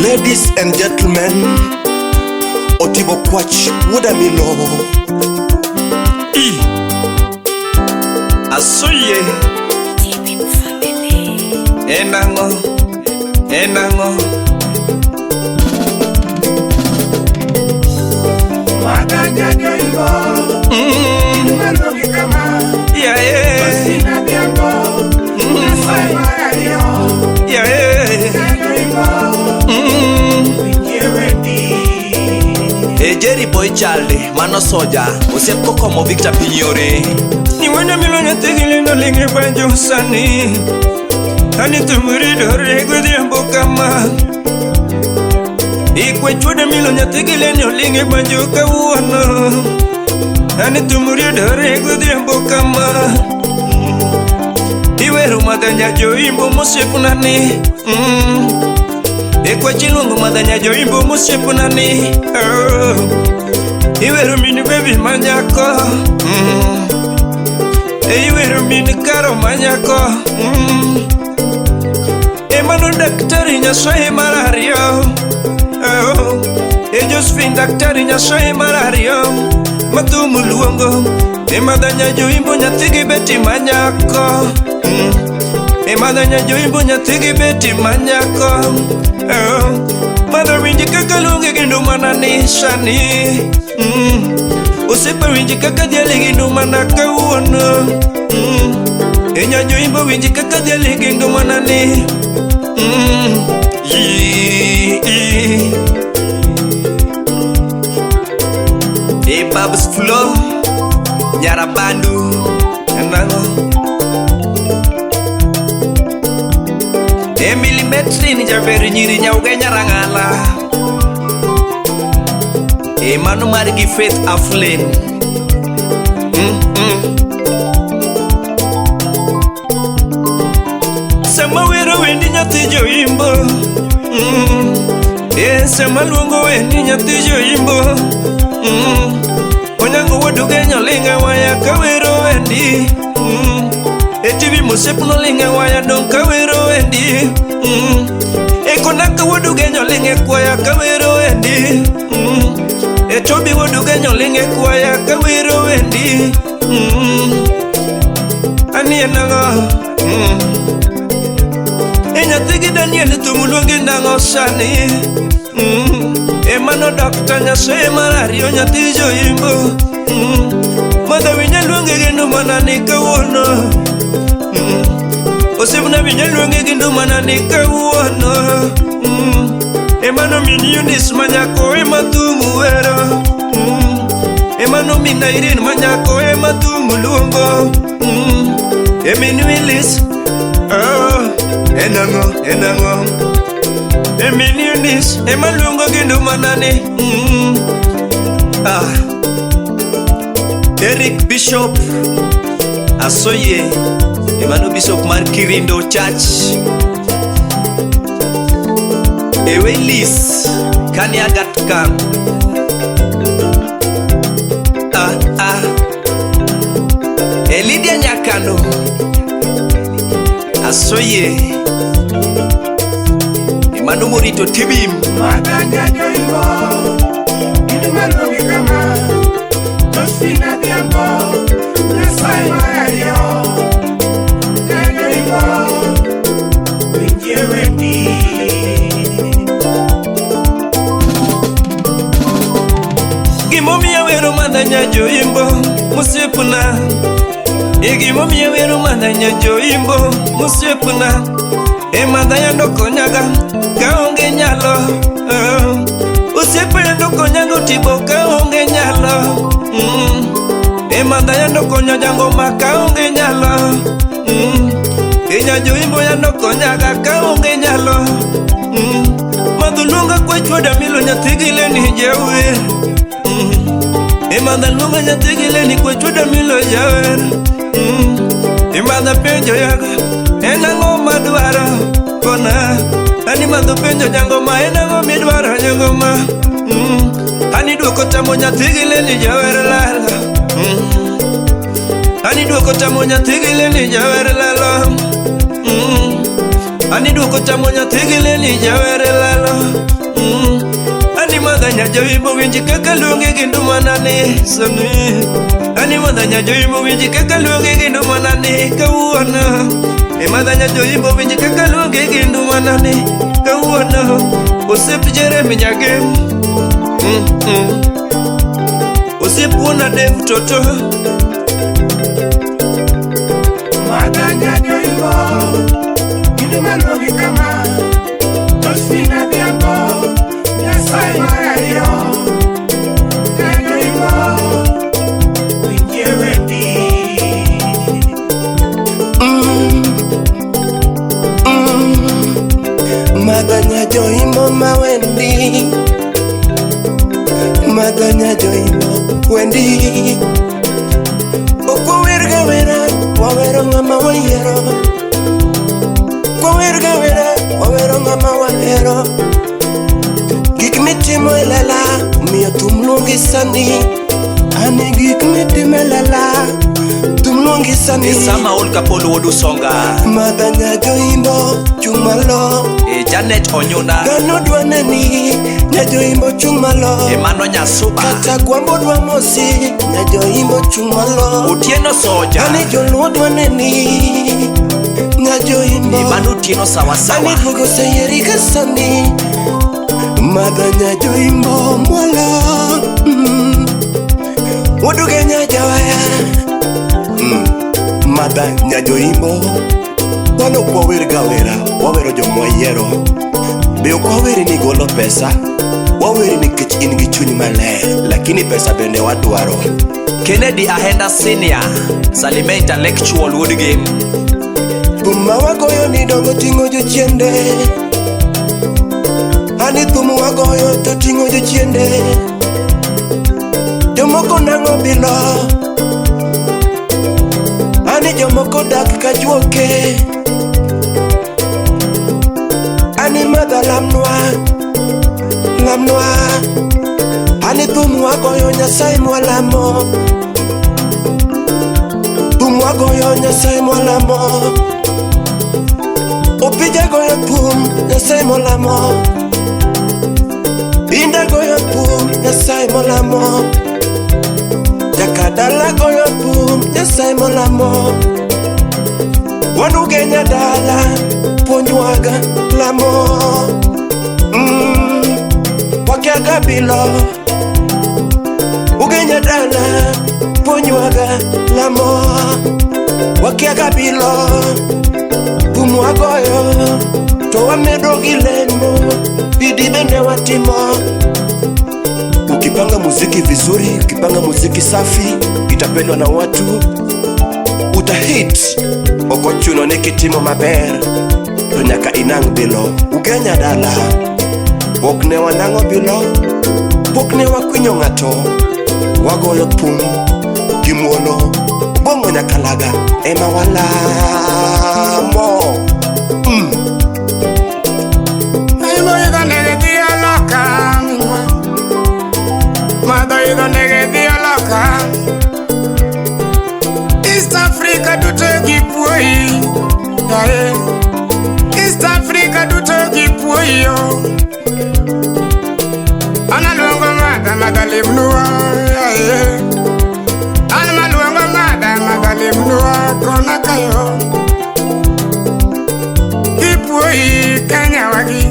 Ladies and gentlemen, Otibo Kwach Wuodamilo. I Asoye Enango Enango Yeah, yeah. Yeah, yeah. E Jerry Boy Charlie, mano soja, osiep kokomo Victor Pinyore. Ni wena milo nyathigi lindo linge banjo sani. Ani tumuri dore godhiambo kama. Ikwe chwade milo nyathigi lendo linge banjo kawuono. Ani tumuri dore godhiambo kama. Iwero madhanya joimbo mosiepnani. Ekwa chiluongo madhanya joimbo mosiepnani. Oh. Iwero min baby manyako. Iwero min karo manyako. Emano daktari Nyasaye mar ariyo. Oh. E Josephine daktari Nyasaye mar ariyo. Mathumu luongo. E madhanya joimbo nyathigi beti manyako. E madhanya joimbo nyathigi beti manyako. Oh. Madha winji kaka luonge gi ndumana ni sani. Osiepa winji kaka dhiali gi ndumana kawuono. E nyajoimbo winji kaka dhiali gi ndumana ni. E Babs Flo Nyarabandu Enango Emily Metrin jaber nyiri nyauge nyarang'ala. E mano mar gi Faith Aflin. Sama wero wendi nyathi joimbo. E sama luongo wendi nyathi joimbo. Onyango wuod Ugenya linge waya kawero wendi. E TV mosiepno linge waya dong kawero wendi. E konaka wuod Ugenya linge kwaya kawero wendi. E Tobi wuod Ugenya linge kwaya kawero wendi. Ani nang'o. E nyathigi Daniel thum luongi nang'o sani. E mano Dr. Nyasaye mar ariyo nyathi joimbo. Madha winya luonge gi ndumana ni kawuono. Osiepna winya luonge gi ndumana ni kawuono. E mano min Eunice manyako ema thumu wero. E mano min Irene manyako ema thumu luongo. E min Willis. Oh, enang'o enang'o. E min Eunice ema luongo gi ndumana ni. Ah. Eric Bishop Asoye Emmanuel Bishop mar Kirindo Church. Ewelis Kaniagatka. Ah ah. Elidia Nyakano Asoye Emmanuel Morito Tibim. Madhanya joimbo ilumaluongi kama Josephine Adhiambo Nyasaye mar ariyo Nyajoimbo winjie wendi. Gimomiyo wero madhanya joimbo mosiepna. E gimomiyo wero madhanya joimbo mosiepna. E madhanya nokonyaga kaonge nyalo. Osiepa nokonyaga otibo kaonge nyalo. E madhanya nokonya jangoma kaonge nyalo. E nyajoimbo ya nokonyaga kaonge nyalo. Madho luonga kwa chwada milo nyathigi leni jawer. E madha luonga nyathigi leni kwa chwada milo jawer. E madha penjo yaga en ang'o madwaro kona. Ani madho penjo jangoma en ang'o midwaro jangoma. Ani duoko tamo nyathigi leni jawer lalo. Ani duoko tamo nyathigi leni jawer lalo. Ani duoko tamo nyathigi leni jawer lalo. madhanya joimbo winji kaka luongi gi ndumanani sani. Ani madhanya joimbo winji kaka luongi gi ndumanani kawuono. E madhanya joimbo winji kaka luongi gi ndumanani kawuono. Osiep Jeremy Nyagem. Osiep wuon Adem Toto. Madanya joimbo, giduma luongi kama Josephine Adhiambo, Nyasaye mar ariyo. Nyajoimbo, winjie wendi. Madanya joimbo ma wendi. Madanya joimbo wendi. Ok wawer ga wera, wawero ng'ama wayiero. Ok wawer ga wera, wawero ng'ama wahero. Gik mitimo e lela omiyo thum luongi sani. Ani gik mitimo e lela, thum luongi sani. E sama ol kapolo wuod Usonga. Madanya joimbo chung' malo. E Janet Onyuna. Dhano dwa neni, nyajoimbo chung' malo. E mano Nyasuba. Kata gwambo dwa mosi, nyajoimbo chung' malo. Otieno Soja. Ani joluo dwa neni, nyajoimbo. E mano Otieno sawasawa. Ani duogo oseyieri ka sani, madha nyajoimbo mwalo. Waduge nyajawaya. Madha nyajoimbo. Wan ok wawer ga wera, wawero jomwayiero. Be ok waweri ni golo pesa, waweri nikech in gi chuny maler, lakini pesa bende wadwaro. Kennedy Ahenda Senior. Salime Intellectual wuod Gem. Thum ma wagoyo ni dongo ting'o jochiende. Ani thum wagoyo to ting'o jochiende. Jomoko nang'o bilo. Ani jomoko dak ka juoke. Ani madha lamnwa, lamnwa. Ani thum wagoyo Nyasaye mwalamo. Thum wagoyo Nyasaye mwalamo. Opija goyo thum Nyasaye mwalamo. Inda goyo thum Nyasaye mwalamo. Jakadala goyo thum Nyasaye mwalamo. Wan Ugenya dala puonjwaga lamo. Wakiaga bilo. Ugenya dala puonjwaga lamo. Wakiaga bilo. Thum wagoyo to wamedo gi lemo. Bidii bende watimo. Ukipanga muziki vizuri, ukipanga muziki safi, itapendwa na watu, utahit. Ok ochuno ni kitimo maber to nyaka inang' bilo. Ugenya dala, pok ne wanang'o bilo, pok ne wakwinyo ng'ato. Wagoyo thum gi muolo, Obong'o Nyakalaga ema walamo. Madho idho ndege dhi loka minwa. Madho idho ndege dhi loka. East Africa duto gipuoyi. Yae. East Africa duto gipuoyi yo. An aluongo madha madha limnwa. Yae. An maluongo madha madha limnwa kona kayo. Gipuoyi Kenya wagi.